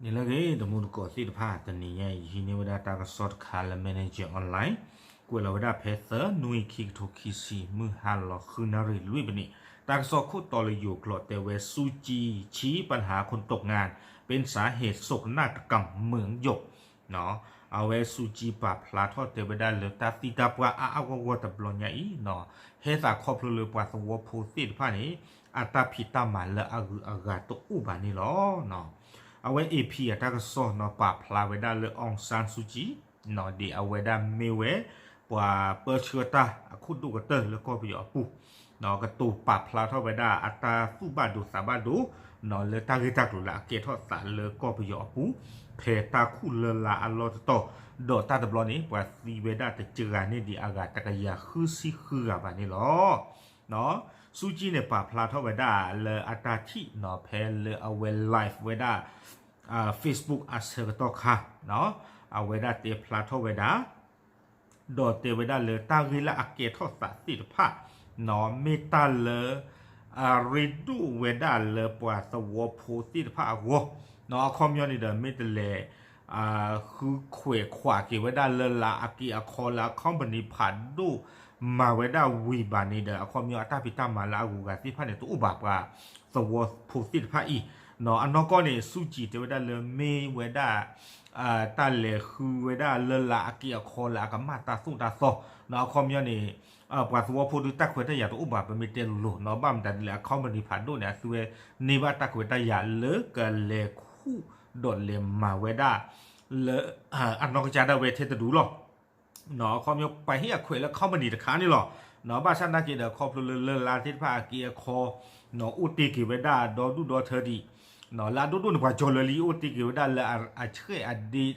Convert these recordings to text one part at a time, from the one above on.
န့ၣ်လၢအဂ့ၤ တံၤသကိးသ့ၣ်တဖၣ် တနံၤညါအံၤ ယဟံးန့ၢ်ဝဲဒၣ်တၢ်ကစီၣ်တခါလၢ Manager Online ကွဲးလီၤဝဲဒၣ်ဖဲသၢနွံ ခံကထိခံဆံ မုၢ်ဟါလီၤဃုနၣ်ရံၣ်လွံၢ်မံးနံးန့ၣ် တၢ်ကစီၣ်ခိၣ်တီလၢယိၤကျိာ်တဲဝဲ စူကၠံ ชี้ปัญหาคนตกงาน เป็นสาเหตุโศกนาฏกรรมเมืองหยง အဝဲစူကၠံပာ်ဖျါထီၣ်တဲဝဲဒၣ်လၢတၢ်သံတၢ်ပှၢ်အါအါဂီၢ်ဂီၢ်တဘျီညါအံၤ ဟဲသးခီဖျိလၢပှၤသဝီဖိသ့ၣ်တဖၣ်န့ၣ် အတၢ်ဖံးတၢ်မၤလၢအဂုၤအဂၤတအိၣ်ဘၣ်န့ၣ်လီၤ. အဝဲ AP အတၢ်ကစီၣ်န့ၣ် ပာ်ဖျါဝဲဒၣ်လၢ အောင်ဆန်းစုကြည် ဒ်အဝဲဒၣ်မ့ၢ်ဝဲ ပှၤပၢဆှၢတၢ်အခိၣ်ဒိၣ်ကတၢၢ်လၢကီၢ်ပယီၤအပူၤ ကတိၤပာ်ဖျါထီၣ်ဝဲဒၣ်အတၢ်သူၣ်ဘၣ်ဒိသးဘၣ်ဒိ လၢတၢ်ဂ့ၢ်တၢ်ကျိၤလၢအကဲထီၣ်သးလၢကီၢ်ပယီၤအပူၤ ဖဲတၢ်ခူၣ်လၢလါအလီၢ်တတီၤ ဒီးတၢ်တဘျီန့ၣ် ပှၤသံဝဲဒၣ်တကဂၤန့ၣ်ဒံးအဂၤတကယၤဃုဆံဃုဂၤဘၣ်န့ၣ်လီၤ. စူကၠံန့ၣ် ပာ်ဖျါထီၣ်ဝဲဒၣ်လၢအတၢ်ထံၣ် ဖဲလၢအဝဲ live ဝဲဒၣ် Facebook အဆၢကတီၢ်ခါ အဝဲဒၣ်တဲဖျါထီၣ်ဝဲဒၣ် ဒီးတဲဝဲဒၣ်လၢတၢ်ဂ့ၢ်လၢအကဲထီၣ်သးသ့ၣ်တဖၣ် မ့ၢ်တၢ်လၢ အရ့ဒိၣ်ဝဲဒၣ်လၢပှၤသဝီဖိသ့ၣ်တဖၣ်အဂီၢ် အခီပညီန့ၣ်ဒီး မ့ၢ်တလဲၤ ဃုခွဲးခွးက့ၤဝဲဒၣ်လၢလါအက့အခီလၢအ company ဖးဒိၣ်မၤဝဲဒၣ်ဝံၤဘၣ်န့ၣ်ဒီး အခီပညီအတၢ်ဖံးတၢ်မၤလၢအဂုၤအဂၤသ့ၣ်တဖၣ်န့ၣ် တအိၣ်ဘၣ်ပှၤသဝီဖိသ့ၣ်တဖၣ်အံၤ အနီၢ်ကီၢ်န့ၣ် စူကၠံတဲဝဲဒၣ်လၢမ့ၢ်ဝဲဒၣ် တၢ်လဲၤဃုဝဲဒၣ်လၢလါအက့အခီလၢအကမၣ်တၢ်သိၣ်တၢ်သီ အခီပညီန့ၣ် ပှၤသဝီဖိဒုးတၢ်ခွဲးတၢ်ယာ်တအိၣ်ဘၣ် ပမ့ၢ်တဲလိၤလိၤ ဘၣ်မတၤဒ်လဲၣ် အ company ဖးဒိၣ်န့ၣ် အသုဝဲန့ၢ်ဘၣ်တၢ်ခွဲးတၢ်ယာ်လၢကလဲၤခူၣ်ဒီးလဲၤမၤဝဲဒၣ် လၢ အနီၢ်ကစၢ်ဒၣ်ဝဲထဲတဒူလီၤ. အခီပညီပှၤဟ့ၣ်အခွဲးလၢ company တခါန့ၣ်လီၤ. ဘၣ်ဆၣ်နာ်က့ဒီး ခီဖျိလၢလၢလါသ့ၣ်တဖၣ်အက့အခီ အိၣ်တ့ၢ်က့ၤဝဲဒၣ်ဒီဒူၣ်ဒီထၢဒံး လၢအဒိၣ်ဒိၣ်န့ၣ် ပှၤကၠီလၢလံ အိၣ်တ့ၢ်က့ၤဝဲဒၣ်လၢအဆှဲးအဒ့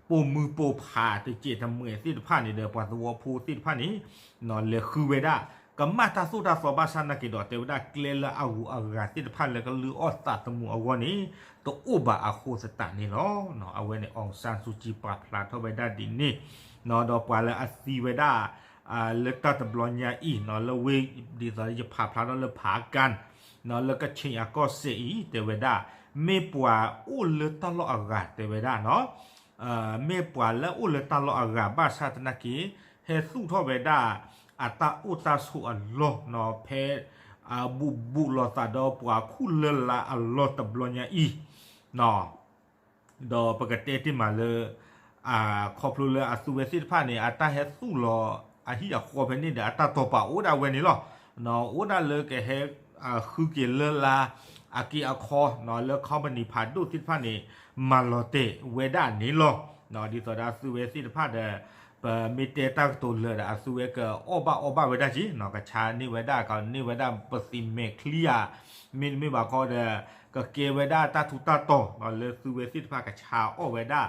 ပိာ်မုၣ်ပိာ်ဖးတစဲးတမှဲးသ့ၣ်တဖၣ်န့ၣ်ဒီး ပှၤသဝီဖိသ့ၣ်တဖၣ်န့ၣ် လဲၤဃုဝဲဒၣ် ကမၣ်တၢ်သိၣ်တၢ်သီ ဘၣ်ဆၣ်နာ်က့ဒီး တဲဝဲဒၣ်ကျဲလၢအဂုၤအဂၤသ့ၣ်တဖၣ်လၢကလုၢ်အီၣ်သးသမူအဂီၢ်န့ၣ် တအိၣ်ဘၣ်အဃိသတးန့ၣ်လီၤ. အဝဲန့ၣ် အောင်ဆန်းစုကြည် ပာ်ဖျါထီၣ်ဝဲဒၣ်ဒ်န့ၣ် ဒီးပှၤလၢအသံဝဲဒၣ် လၢတၢ်တဘျီညါအံၤ လၢဝ့ၢ်ဒ်သိးယဖးဖျါထီၣ်လၢဖးကၢ် လၢကခ့ၣ်အကီၢ်စဲၣ်အံၤ တဲဝဲဒၣ် မ့ၢ်ပှၤအိၣ်လၢတၢ်လီၢ်အဂၤ တဲဝဲဒၣ် မ့ၢ်ပှၤလၢအိၣ်လၢတၢ်လီၢ်အဂၤ ဘၣ်ဆၣ်သနာ်က့ ဟဲသူၣ်ထီၣ်ဝဲဒၣ် အတၢ်အိၣ်တၢ်ဆိးအလီၢ် ဖဲ ဘူးဘူးလိာ်သးဒီးပှၤခူၣ်လၢလါအလီၢ်တဘျီညါအံၤ ဒီးပကတဲတ့ၢ်မးလၢ ခီဖျိလၢအသုဝဲသ့ၣ်တဖၣ်န့ၣ် အတၢ်ဟဲသူၣ်လီၤအဟံၣ်အဃီဖဲန့ၣ်ဒီး အတၢ်တိာ်ပာ်အိၣ်ဒၣ်ဝဲန့ၣ်လီၤ. အိၣ်ဒၣ်လၢကဟဲ ဃုက့ၤလၢလါ အက့အခီ လၢ company ဖးဒိၣ်သ့ၣ်တဖၣ်န့ၣ် မၤလီၤတဲာ်ဝဲဒၣ်န့ၣ်လီၤ. ဒ်သိးဒီးအသုဝဲသ့ၣ်တဖၣ်ဒီး ပမ့ၢ်တဲတၢ်ကတိၤလၢာ်ဒီး အသုဝဲကအီၣ်ဘၣ်အီဘၣ်ဝဲဒၣ်က့ၤ ကဆါန့ၢ်ဝဲဒၣ် ကန့ၢ်ဝဲဒၣ်ပသံးမဲာ်ချံဧါ မ့တမ့ၢ်ဘၣ်ခီဒီး ကကဲဝဲဒၣ်တၢ်ထူးတၢ်တီၤ လၢသုဝဲသ့ၣ်တဖၣ်ကဆါအီၣ်ဝဲဒၣ်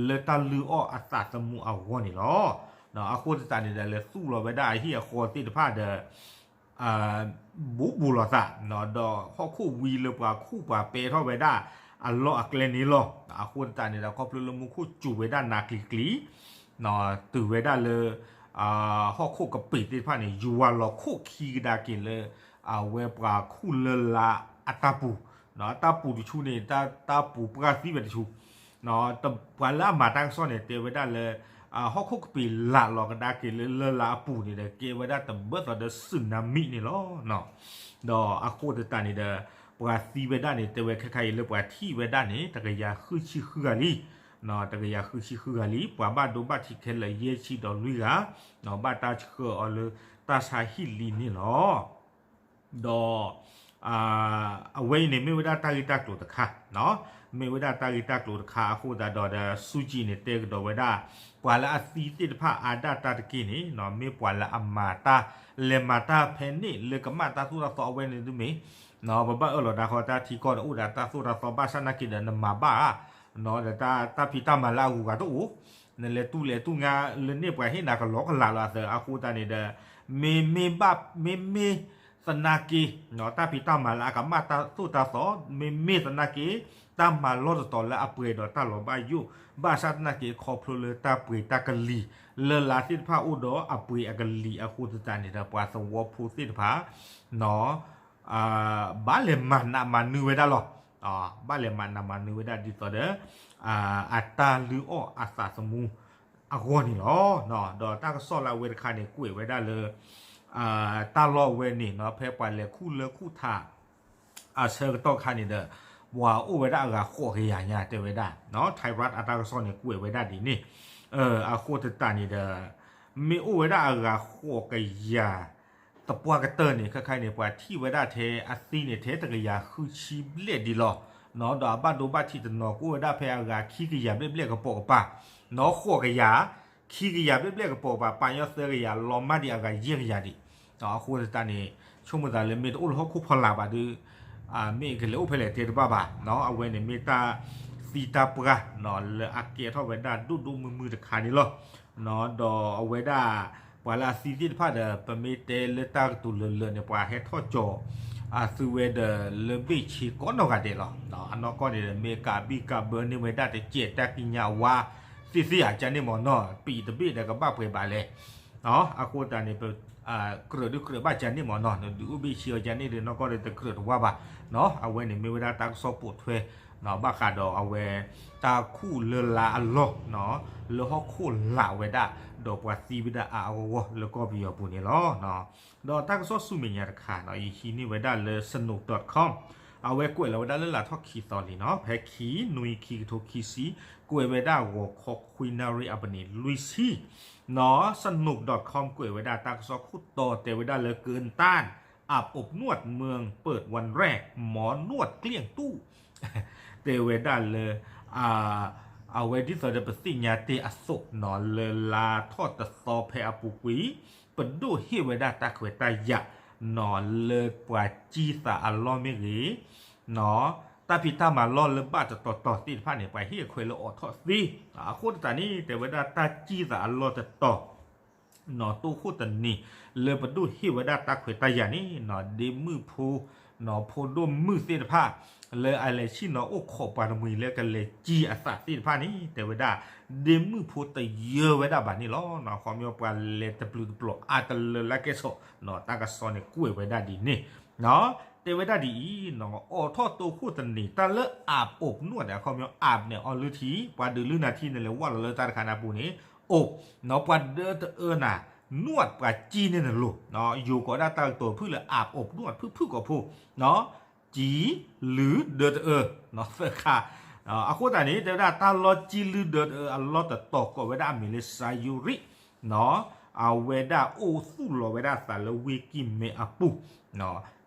လၢတၢ်လုၢ်အီၣ်အသးသမူအဂီၢ်န့ၣ်လီၤ. အဃိသတးန့ၣ်ဒီး လဲၤသူၣ်လီၤဝဲဒၣ်အဟံၣ်အဃီသ့ၣ်တဖၣ်ဒီး ဘူးဘူးလိာ်သး ဒီးဟီၣ်ခိၣ်ဝံလၢပှၤခူၣ်ပှၤပဲထီၣ်ဝဲဒၣ်အလီၢ်အကျဲန့ၣ်လီၤ. အဃိသတးန့ၣ်ဒီး ခီဖျိလၢမူခိၣ်စူၤဝဲဒၣ်နးကျံၤကျံၤ တုၤဝဲဒၣ်လၢ ဟီၣ်ခိၣ်ကပ့ၤသ့ၣ်တဖၣ်န့ၣ် ယွၤလီၤခိၣ်ခံကဒါက့ၤလၢ အဝဲပှၤခူၣ်လၢလါအတၢ်ပူၤ တၢ်ပူၤတဆူန့ၣ် တၢ်ပူၤပှၢ်သံဝဲတဆူ ပှၤလၢအမၤတၢ်ကစီၣ်န့ၣ် တဲဝဲဒၣ်လၢ ဟီၣ်ခိၣ်ကပ့ၤလးလီၤကဒါက့ၤလၢလၢလါအပူၤန့ၣ်ဒီး ကဲဝဲဒၣ်တဘၢၣ်သိးဒီး tsunami န့ၣ်လီၤ. ဒီးအဃိသတးန့ၣ်ဒီး ပှၤသံဝဲဒၣ်န့ၣ် တဲဝဲခဲခါအံၤလၢပှၤထံၣ်ဝဲဒၣ်န့ၣ် တကယၤဃုဆံဃုဂၤလံ တကယၤဃုဆံဃုဂၤလံ ပှၤဘၣ်ဒိဘၣ်ထံးခဲလၢာ်ယဲၢ်ဆံဒီးလွံၢ်ဂၤ ဘၣ်တၢ်ဆှၢအီၤလၢတၢ်ဆါဟံၣ်လံန့ၣ်လီၤ. ဒီး အဝဲအံၤန့ၣ် မ့ၢ်ဝဲဒၣ်တၢ်ဂ့ၢ်တၢ်ကျိၤတခါ မ့ၢ်ဝဲဒၣ်တၢ်ဂ့ၢ်တၢ်ကျိၤတခါအဃိသတးဒီး ဒီးစူကၠံန့ၣ် တဲကဒီးဝဲဒၣ်ပှၤလၢအသံသ့ၣ်တဖၣ်အါဒၣ်တၢ်တက့ၢ်န့ၣ် မ့ၢ်ပှၤလၢအမၤတၢ် လဲၤမၤတၢ်ဖဲန့ၣ်လၢကမၣ်တၢ်သိၣ်တၢ်သီအဝဲန့ၣ်တမ့ၢ် ပဘၣ်အၢၣ်လီၤဒၣ်ဃီတၢ်ထံကီၢ်ဒီးအိၣ်ဒီးတၢ်သိၣ်တၢ်သီဘၣ်ဆၣ်နာ်က့ဒီး နမၤဘၣ်ဧါ ဒီးတၢ်ဖံးတၢ်မၤလၢအဂုၤအဂၤတအိၣ် နလဲၤတူၢ်လဲၤတူၢ်ငါလၢန့ၢ်ပှၤဟ့ၣ်နၤကလီကလးလီၤအသးအဃိသတးန့ၣ်ဒီး မ့မ့ၢ်ဘၣ် မ့မ့ၢ်သနာ်က့ တၢ်ဖံးတၢ်မၤလၢအကမၣ်တၢ်သိၣ်တၢ်သီ မ့မ့ၢ်သနာ်က့ တၢ်မၤလီၢ်တတီၤလၢအပှဲၤဒီးတၢ်လီၤဘၣ်ယိၣ် ဘၣ်ဆၣ်သနာ်က့ ခီဖျိလၢတၢ်ပှ့ၤတၢ်ကလံၤ လၢလါသ့ၣ်တဖၣ်အိၣ်ဒီးအပှ့ၤအကလံၤအဃိသတးန့ၣ်ဒီး ပှၤသဝီဖိသ့ၣ်တဖၣ် ဘၣ်လဲၤမၤနးမၤနုာ်ဝဲဒၣ်လီၤ ဘၣ်လဲၤမၤနးမၤနၢၤဝဲဒၣ်ဒ်သိးဒီး အတၢ်လုၢ်အီၣ်အသးသမူအဂီၢ်န့ၣ်လီၤ. ဒီးတၢ်ကစီၣ်လၢအဝဲတခါန့ၣ် ကွဲးဝဲဒၣ်လၢ တၢ်လီၢ်ဝဲန့ၣ်နီၤ ဖဲပှၤလဲၤခူၣ်လၢခူၣ်ထး အဆၢကတီၢ်ခါန့ၣ်ဒီး ပှၤအိၣ်ဝဲဒၣ်အဂၤဃိးကယၤညါတဲဝဲဒၣ်, Thai Rat အတၢ်ကစီၣ်န့ၣ်ကွဲးဝဲဒၣ်ဒ်န့ၣ်, အဃိသတးန့ၣ်ဒီး မ့ၢ်အိၣ်ဝဲဒၣ်အဂၤဃိးကယၤ သပှၢ်ကတၢၢ်န့ၣ် ခဲခါန့ၣ် ပှၤထံၣ်ဝဲဒၣ်ထဲအသံန့ၣ် ထဲတကယၤဃုဆံဘျဲၣ်ဒံးလီၤ. ဒီးအဘၣ်ဒိဘၣ်ထံးတနီၤကအိၣ်ဝဲဒၣ်ဖဲအဂၤခံကယၤဘျဲၣ်ဘျဲၣ်ကပိာ်ကပၤ, နီၤ ဃိးကယၤ ခံကယၤဘျဲၣ်ဘျဲၣ်ကပိာ်ကပၤ ပာ်ညီသၢကယၤ လီၤမၢ်ဒံးအဂၤယဲၢ်ကယၤဒံး. အဃိသတးန့ၣ် ဆိကမိၣ်သးလၢမ့ၢ်တအိၣ်လၢဟီၣ်ခိၣ်ဖီလာ်ဘၣ်ဒီး မ့ၢ်ကလဲၤအိၣ်ဖဲလဲၣ်တဲတဘၣ်ဘၣ်. အဝဲန့ၣ်မ့ၢ်တၢ်သံတၢ်ပှၢ် လၢအကဲထီၣ်ဝဲဒၣ်ဒိၣ်ဒိၣ်မုၢ်မုၢ်တခါန့ၣ်လီၤ. ဒီးအဝဲဒၣ် ပှၤလၢအသံသ့ၣ်တဖၣ်ဒီး ပမ့ၢ်တဲလၢတၢ်ကတိၤလၢာ်လၢာ်န့ၣ် ပှၤဟဲထီၣ်ကၠီၤ အသုဝဲဒီးလၢဘ့ၣ်ဆ့ကိးနီၢ်ဂၤဒဲးလီၤ. အနီၢ်ကီၢ်န့ၣ်ဒီး မ့ၢ်ကးဘံၣ်ကးဘၢန့ၢ်ဝဲဒၣ်တစဲးတၢ်ကံးညာ်ဝါသ့ၣ်သ့ၣ်ဧါ ကန့ၣ်မ့ၢ်နီၤ ပံာ်တဘ့ၣ်ဒီးကဘၣ်ပှဲၤဘၣ်လဲၣ်. အဃိသတးန့ၣ် ပ ကြၢးဒုးကြၢးဘၣ်ကန့ၣ်မ့ၢ်နီၤ နဒုးအိၣ်ဘ့ၣ်ဆ့အီၤကန့ၣ်ဒီး နီၢ်ကီၢ်ဒီးတကြၢးတဝါဘၣ်. အဝဲန့ၣ်မ့ၢ်ဝဲဒၣ်တၢ်ကစီၣ်ပိာ်ထွဲ ဘၣ်ဃးဒီးအဝဲ တၢ်ခူၣ်လၢလါအလီၢ် လၢဟီၣ်ခိၣ်လာ်ဝဲဒၣ် ဒီးပှၤသံဝဲဒၣ်အါအါဂီၢ်ဂီၢ်လၢကီၢ်ပယီၤပူၤန့ၣ်လီၤ. ဒီးတၢ်ကစီၣ်ဆူမဲာ်ညါတခါ ယဟံးန့ၢ်ဝဲဒၣ်လၢ Snopes dot com အဝဲကွဲးလီၤဝဲဒၣ်လၢလါထီၣ်ခံသီလံနီၤ ဖဲခံနွံခံကထိခံဆံ ကွဲးဝဲဒၣ်ဂီၤခီခွံနၣ်ရံၣ်အပနံးလွံၢ်ဆံ နီၤ Snopes dot com ကွဲးဝဲဒၣ်တၢ်ကစီၣ်ခိၣ်တီတဲဝဲဒၣ်လၢ เกินต้าน อาบอบนวดเมืองเปิดวันแรก หมอนวดเกลี้ยงตู้ တဲဝဲဒၣ်လၢ အဝဲဒ်သိးဒီးပသ့ၣ်ညါတ့ၢ်အသိးနီၤ လၢလါထီၣ်တသီဖဲအပူၤကွံာ် ပဒိၣ်ဟ့ၣ်ဝဲဒၣ်တၢ်ခွဲးတၢ်ယာ်နီၤ လၢပှၤကံၢ်သးအလီၢ်မ့ၢ်ဂ့ၤ တၢ်ဖံးတၢ်မၤလီၢ်လၢဘၣ်တတီၤတီၤသ့ၣ်တဖၣ်န့ၣ် ပှၤဟ့ၣ်အခွဲးလၢအိးထီၣ်သ့. အဃိသတးန့ၣ် တဲဝဲဒၣ်တၢ်ကံၢ်သးအလီၢ်တတီၤ နီၤ တိခိၣ်တနံၤ လၢပဒိၣ်ဟ့ၣ်ဝဲဒၣ်တၢ်ခွဲးတၢ်ယာ်န့ၣ်နီၤ ဒ့မုၣ်ဖိ နီၤ ဖိဒိၣ်မုၣ်သ့ၣ်တဖၣ် လၢအလဲၤဆံၣ်နီၤအိၣ်ခိးပှၤတမှံၤလၢကလဲၤကံၢ်အသးသ့ၣ်တဖၣ်န့ၣ် တဲဝဲဒၣ် ဒ့မုၣ်ဖိတယၢဝဲဒၣ်ဘၣ်န့ၣ်လီၤ. အခီပညီပှၤလဲၤတပျုာ်တပျီၤအါတလၢလၢကဲဆိး တၢ်ကစီၣ်န့ၣ်ကွဲးဝဲဒၣ်ဒ်န့ၣ် တဲဝဲဒၣ်ဒ်အံၤ အိးထီၣ်တိခိၣ်တနံၤ တၢ်လၢ อาบอบนวด အခီပညီ อาบ န့ၣ် အီလုၢ်ထံ ပှၤဒုးလုၢ်နၤထံန့ၣ် လဲၤဝၢ်လီၤလၢတၢ်တခါန့ၣ်အပူၤန့ၣ် အိး နီၤ ပှၤဒၢတအၢနၤ นวด ပှၤကံၢ်န့ၢ်နလိၤ ယိၤကိးဒၣ်တၢ်ကတိၤဖုၣ်လၢ อาบอบนวด ဖုၣ်ဖုၣ်ကိာ်ဖိ ကံၢ်လုၢ်ဒၢတအၢ သၢခါ အဃိသတးန့ၣ် တဲဝဲဒၣ်တၢ်လီၢ်ကံၢ်လုၢ်ဒၢတအၢအလီၢ်တတီၤကိးဝဲဒၣ်အမံၤလၢ Sayuri အဝဲဒၣ်အိၣ်သူၣ်လီၤဝဲဒၣ်အသးလၢဝ့ၢ်ကံၢ်မဲအပူၤ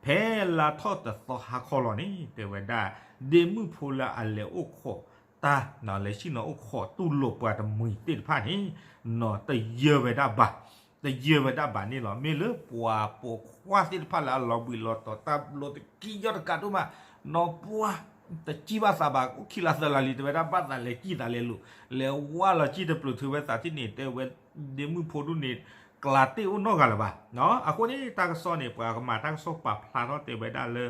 ဖဲလါထီၣ်တသီဟါခီလီၤန့ၣ် တဲဝဲဒၣ် ဒ့မုၣ်ဖိလၢအလဲၤအိၣ်ခိးတၢ် လဲၤဆံၣ်နီၤအိၣ်ခိးတူၢ်လိာ်ပှၤတမှံၤသ့ၣ်တဖၣ်န့ၣ် နီၤ တယၢဝဲဒၣ်ဘၣ် တယၢဝဲဒၣ်ဘၣ်န့ၣ်လီၤ. မ့ၢ်လၢပှၤပိာ်ခွါသ့ၣ်တဖၣ်လၢအလီၤဘှံးလီၤတီၤ တၢ်ဘျီတကံၢ်ယီၣ်တကးဒိၣ်မး နီၤ ပှၤတကံၢ်ဘၣ်သးဘၣ် အိၣ်ခံလါသၢလါလံ တဲဝဲဒၣ်ဘၣ်သးလဲၤကံၢ်သးလဲၤလိၤ လဲၤဝၢ်လီၤကံၢ်တပျုာ်ထုးဝဲသးထံၣ်န့ၣ် တဲဝဲ ဒ့မုၣ်ဖိဒိၣ်န့ၣ် ကျးတ့ၢ်အိၣ်နီတဂၤလၢၤဘၣ်. အဃိန့ၣ် တၢ်ကစီၣ်န့ၣ် ပှၤကမၤတၢ်ကစီၣ်ပာ်ဖျါထီၣ်တဲဝဲဒၣ်လၢ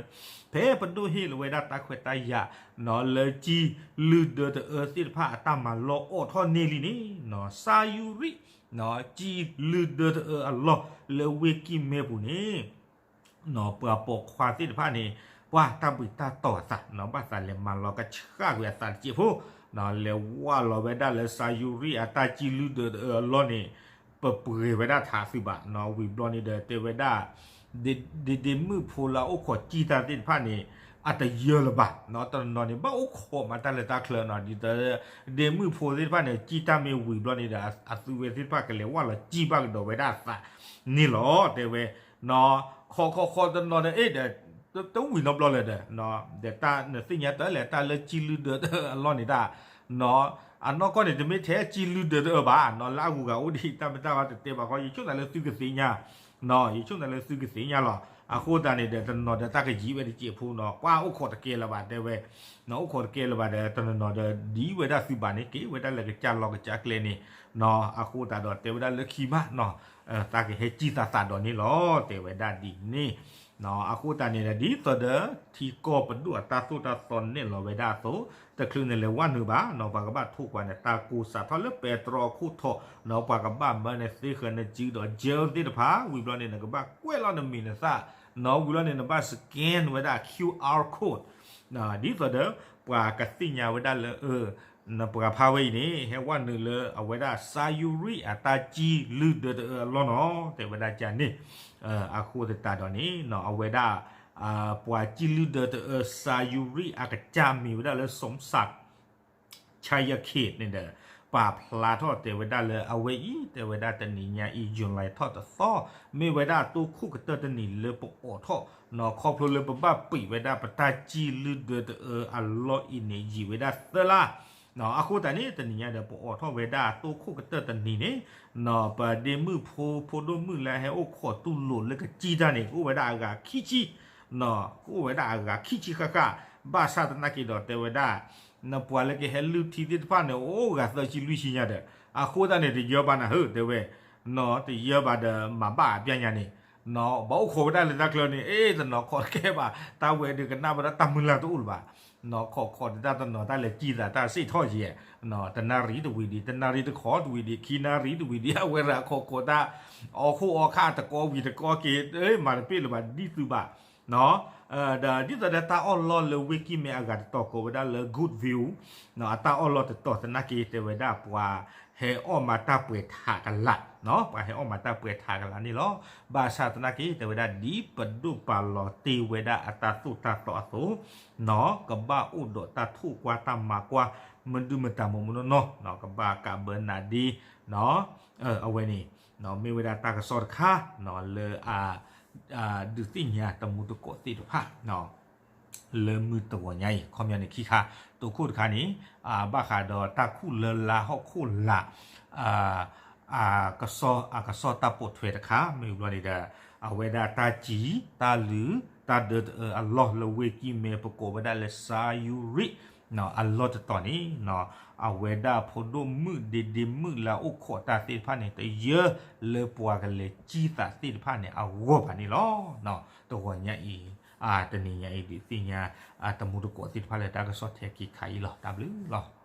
ဖဲပဒိၣ်ဟ့ၣ်လီၤဝဲဒၣ်တၢ်ခွဲးတၢ်ယာ် နီၤ လၢကံၢ်လုၢ်ဒၢတအၢသ့ၣ်တဖၣ်အတၢ်မၤလီၢ်အိးထီၣ်န့ၢ်လံန့ၣ် နီၤ Sayuri နီၤ ကံၢ်လုၢ်ဒၢတအၢအလီၢ်လၢဝ့ၢ်ကံၢ်မဲပူၤန့ၣ် နီၤ ပှၤပိာ်ခွါသ့ၣ်တဖၣ်န့ၣ် ပှၤတၢ်ဘှံးတၢ်တီၤအသး နီၤ ဘၣ်သးလဲၤမၤလီၤကဆှၣ်ကွံာ်အသးတစဲးဖိ နီၤ လဲၤဝၢ်လီၤဝဲဒၣ်လၢ Sayuri အတၢ်ကံၢ်လုၢ်ဒၢတအၢအလီၢ်န့ၣ် ပပှဲၤဝဲဒၣ်ထးသုးဘၣ် နီၤ ဝံၤဘျီန့ၣ်ဒီးတဲဝဲဒၣ် ဒ့ဒ့မုၣ်ဖိလၢအအိၣ်ခိးကံၢ်တၢ်သ့ၣ်တဖၣ်န့ၣ် အတယၢလၢၤဘၣ် နီၤ တနီၤန့ၣ် ဘၣ်အိၣ်ခိးမးတၢ်လၢတၢ်ချၢနီၤ ဒ်သိး ဒ့မုၣ်ဖိသ့ၣ်တဖၣ်န့ၣ် ကံၢ်တၢ်မ့ၢ်ဝံၤဘျီန့ၣ်ဒီး အသုဝဲသ့ၣ်တဖၣ်ကလဲၤဝၢ်လီၤကံၢ်ဘၣ်ကဒီးဝဲဒၣ်အသးန့ၣ်လီၤ တဲဝဲ နီၤ ခီခီခီတနီၤဒီး အ့ၣ်ဒီး တဝံၤနီတဘျီလၢၤဒီး ဒီးတၢ်နသ့ၣ်ညါတၢ်လဲၣ် တၢ်လၢကံၢ်လုၢ်ဒၢတအၢအလီၢ်န့ၣ်တၢ် နီၤ အနီၢ်ကီၢ်န့ၣ် တမ့ၢ်ထဲကံၢ်လုၢ်ဒၢတအၢဘၣ် နီၤ လၢအဂုၤအဂၤအိၣ်ဒံး တၢ်မ့ၢ်တၢ်ဘၣ်တတဲဘၣ်ဃီ ယဆိကမိၣ်လၢသုကသ့ၣ်ညါ နီၤ ယဆိကမိၣ်လၢသုကသ့ၣ်ညါလီၤ အဃိသတးန့ၣ်ဒီး တနီၤဒီးတၢ်ကယံာ်ဝဲတစဲးဖိနီၤ ပှၤအိၣ်ခိးတကဲလၢၤဘၣ် တဲဝဲ နီၤ အိၣ်ခိးတကဲလၢၤဘၣ်ဒီး တနီၤနီၤဒီး ဒ်ဝဲဒၣ်သုဘၣ်န့ၣ် က့ၤဝဲဒၣ်လၢကစၢ်လီၢ်ကစၢ်ကျဲန့ၣ် နီၤ အဃိသတးဒီး တဲဝဲဒၣ်လၢခံမး နီၤ သးကဟဲကံၢ်သးသးဒီးန့ၣ်လီၤ တဲဝဲဒၣ်ဒ်န့ၣ် နီၤ အဃိသတးန့ၣ်ဒီး ဒ်သိးဒီး ထံကီၢ်ပဒိၣ်အတၢ်သိၣ်တၢ်သီနဲၣ်လီၤဝဲဒၣ်အသိး တချုးနလဲၤဝၢ်နုာ်ဘၣ် နီၤ ပှၤကဘၣ်ထိၣ်ကွၢ်န့ၣ် တၢ်ကိးစးထီၣ်လၢပဲတြီခိၣ်ထီၣ် နီၤ ပှၤကဘၣ်မၢနသ့ဃၢၤနစုဒီး gel သ့ၣ်တဖၣ် ဝံၤဘျီန့ၣ် နကဘၣ်ကွဲးလီၤနမံၤနသၣ် နီၤ ဝံၤဘျီန့ၣ် နဘၣ် scan ဝဲဒၣ် QR code ဒ်သိးဒီး ပှၤကသ့ၣ်ညါဝဲဒၣ်လၢ ပှၤဖးဝဲအံၤန့ၣ် ဟဲဝဲနုာ်လၢအဝဲဒၣ် Sayuri အတၢ်ကံၢ်လုၢ်ဒၢတအၢအလီၢ်နီၤ တဲဝဲဒၣ်ကန့ၣ်. အဃိသတးဒီးန့ၣ် အဝဲဒၣ် ပှၤကံၢ်လုၢ်ဒၢတအၢ Sayuri အကစၢ်မ့ၢ်ဝဲဒၣ်လၢ Somsak Chayakit န့ၣ်ဒီး ပာ်ဖျါထီၣ်တဲဝဲဒၣ်လၢအဝဲအံၤ တဲဝဲဒၣ်တနံၤညါအံၤ July ထီၣ်တသီ မ့ၢ်ဝဲဒၣ်တိခိၣ်ကတၢၢ်တနံၤလၢပအိးထီၣ် ခီဖျိလၢပဘၣ်ပံာ်ဝဲဒၣ်ပတၢ်ကံၢ်လုၢ်ဒၢတအၢအလီၢ်အံၤန့ၣ် ယံာ်ဝဲဒၣ်သၢလါ. အဃိသတးန့ၣ် တနံၤညါဒီး ပအိးထီၣ်ဝဲဒၣ်တိခိၣ်ကတၢၢ်တနံၤန့ၣ် ပဒ့မုၣ်ဖိ ဖိဒိၣ်မုၣ်လၢဟဲအိၣ်ခိးတူၢ်လိာ်လၢကစံၣ်တၢ်န့ၣ် ကအိၣ်ဝဲဒၣ်အဂၤခံဆံ ကအိၣ်ဝဲဒၣ်အဂၤခံဆံဃၣ်ဃၣ်. ဘၣ်ဆၣ်သနာ်က့ဒီးတဲဝဲဒၣ် နပှၤလၢကဟဲလုၢ်ထံသ့ၣ်တဖၣ်န့ၣ် အိၣ်ဂၤသၢဆံလွံၢ်ဆံညါဒီး အဃိသတးန့ၣ် တယၢဘၣ်နၤဧၢ တဲဝဲ တယၢဘၣ်ဒီးမၤဘၣ်အပျဲၢ်ညါန့ၣ် ဘၣ်အိၣ်ခိးဝဲဒၣ်လၢတၢ်ချၢန့ၣ် အ့ တနီၤခိးတကဲဘၣ် တၢ်ဝဲဒုးကနၣ်ဝဲဒၣ်တၢ်မုၢ်လၢ်တအိၣ်လၢၤဘၣ်. ခိးခိးတၢ်တနီၤတၢ်လဲၤကံၢ်သးတၢ်စ့ၣ်ထီၣ်ယဲၢ် တနၣ်ရံၣ်တဝံၤဒံး တနၣ်ရံၣ်တခီတဝံၤဒံး ခံနၣ်ရံၣ်တဝံၤဒံး အဝဲဒၣ်ခိးခိးတၢ် အီၣ်ခိၣ်အီၣ်ခၣ်တကီဝံၤတကီက့ၤ မၤတပ့ၢ်လၢၤဘၣ်ဒ်သုဘၣ် ဒီးဒ်သိးဒီးတၢ်အီၣ်လီၢ်လၢဝ့ၢ်ကံၢ်မဲအဂၤတတီၤကိးဝဲဒၣ်လၢ Good View အတၢ်အီၣ်လီၢ်တတီၤသနာ်က့ တဲဝဲဒၣ်ပှၤဟဲအီၣ်မၤတၢ်ပှဲၤထးကလး ပှၤဟဲအီၣ်မၤတၢ်ပှဲၤထးကလးန့ၣ်လီၤ. ဘၣ်ဆၣ်သနာ်က့ တဲဝဲဒၣ်ဒ်ပဒိၣ်ပာ်လီၤတ့ၢ်ဝဲဒၣ်အတၢ်သိၣ်တၢ်သီအသိး ကဘၣ်အိၣ်ဒီးတၢ်ထိၣ်ကွၢ်တၢ်မၤကွၢ် မဒုမတၤမ့ၢ်မ့ၢ်နီၢ်နီၢ် ကဘၣ်ကးဘၢနးဒ့ အဝဲန့ၣ် မ့ၢ်ဝဲဒၣ်တၢ်ကစီၣ်တခါ လၢ ဒုးသ့ၣ်ညါတမူတကိးသ့ၣ်တဖၣ် လၢမုၢ်တဂီၤညါအံၤ ခီပညီန့ၣ်ခံခါ တိခိၣ်တခါန့ၣ် ဘၣ်ဃးဒီးတၢ်ခူၣ်လၢလါဟီၣ်ခိၣ်လာ် အကစီၣ်တၢ်ပိာ်ထွဲတခါ မ့ၢ်ဘျီန့ၣ်ဒီး အဝဲဒၣ်တၢ်ကံၢ် တၢ်လုၢ် တၢ်ဒၢတအၢအလီၢ်လၢဝ့ၢ်ကံၢ်မဲ ပကိးဝဲဒၣ်လၢ Sayuri အလီၢ်တတီၤန့ၣ် အဝဲဒၣ်ဖိဒိၣ်မုၣ်ဒ့ဒ့မုၣ်လၢအအိၣ်ခိးတၢ်သ့ၣ်တဖၣ်န့ၣ် တယၢလၢပှၤကလဲၤကံၢ်သးသ့ၣ်တဖၣ်န့ၣ် အဂီၢ်ဘၣ်န့ၣ်လီၤ. တဂီၤညါအံၤ တနံၤညါအံၤ ဒုးသ့ၣ်ညါ တမူတကိးသ့ၣ်တဖၣ်လၢတၢ်ကစီၣ်ထဲက့ၤခါအံၤလီၤ. တၢ်ဘျုးလီၤ.